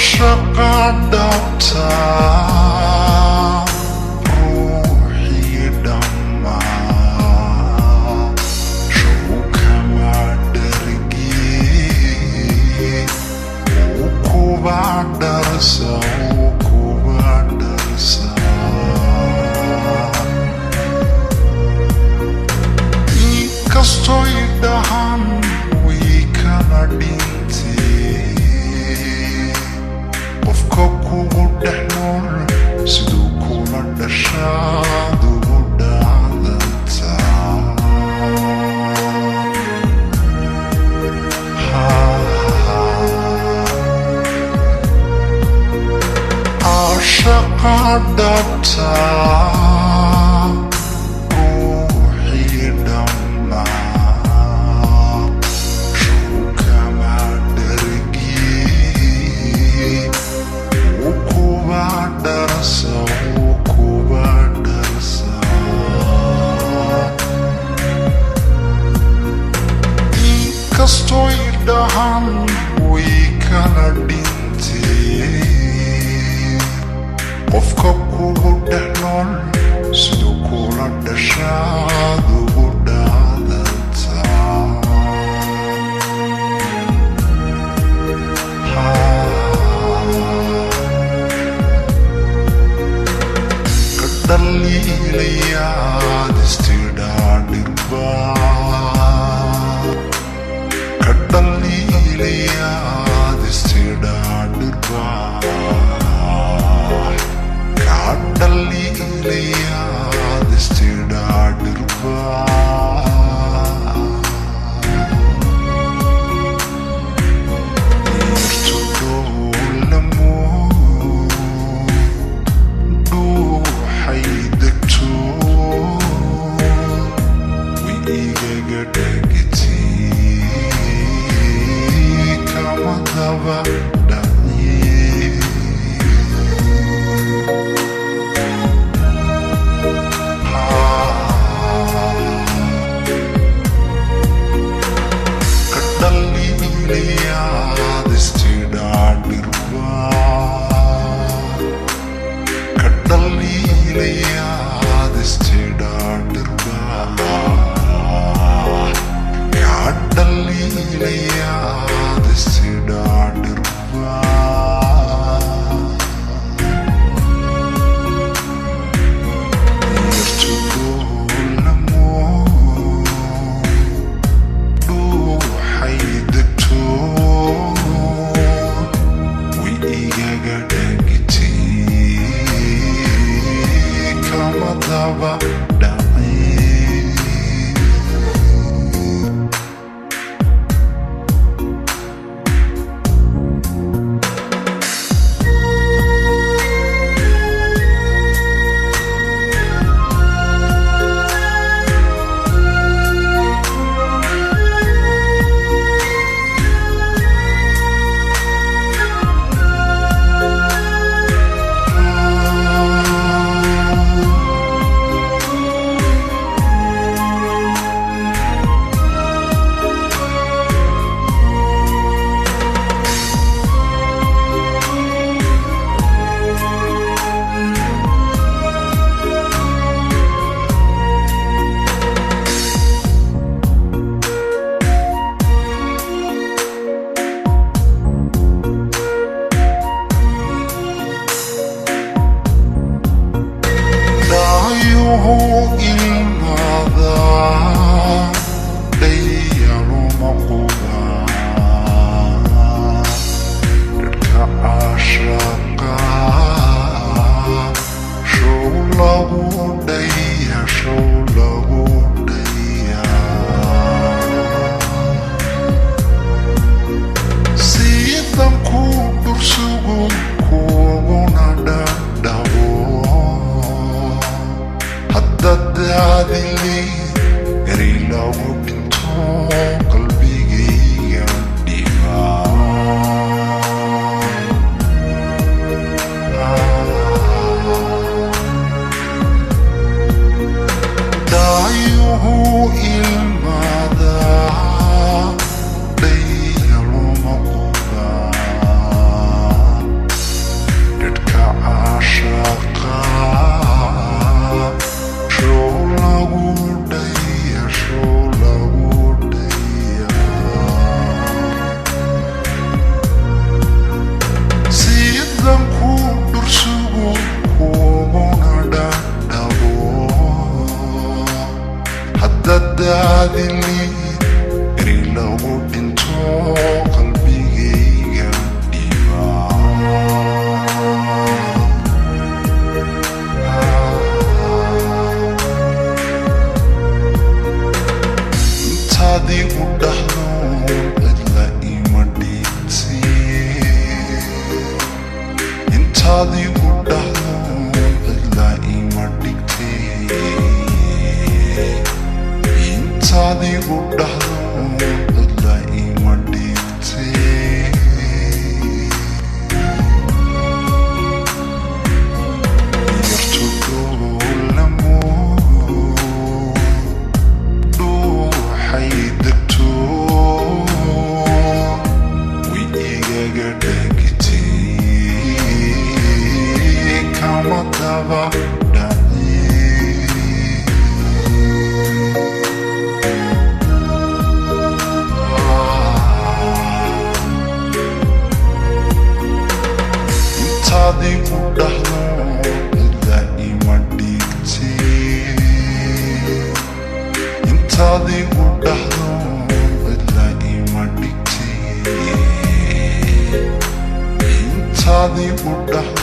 Caashaqa dhabta, ruuxii dhammaa showkama dhargii, uu kuba dharsa, uu kuba dharsa. Inkastoy dhahan way kala dhintee, qofka kugu dhex nool siduu kula dhashaad ugu dhaadataa. Caashaqa dhabta, ruuxii dhammaa showkama dhargii, uu kuba dharsa, uu kuba dharsa. Inkastoy dhahan way kala dhintee, qofka kugu dhex nool siduu kula dhashaad ugu dhaadataa. Ka dhaliilayaad istidhaa dhirbaa, ka dhaliilayaad istidhaa dhirbaa, ka dhaliilayaad istidhaa dhirbaa. Yartu dhowlamo dhuuxay degto. Intaad igu dhahdo cidla ima dhigtee. Intaad igu dhahdo cidla ima dhigtee. Yartu dhuulamo dhuuxay degto, way igaga dhegtay, kama daba dhacin. Intaad igu dhahdo cidla ima dhigtee. Intaad igu dhahdo cidla ima dhigtee. Intaad igu dhahdo.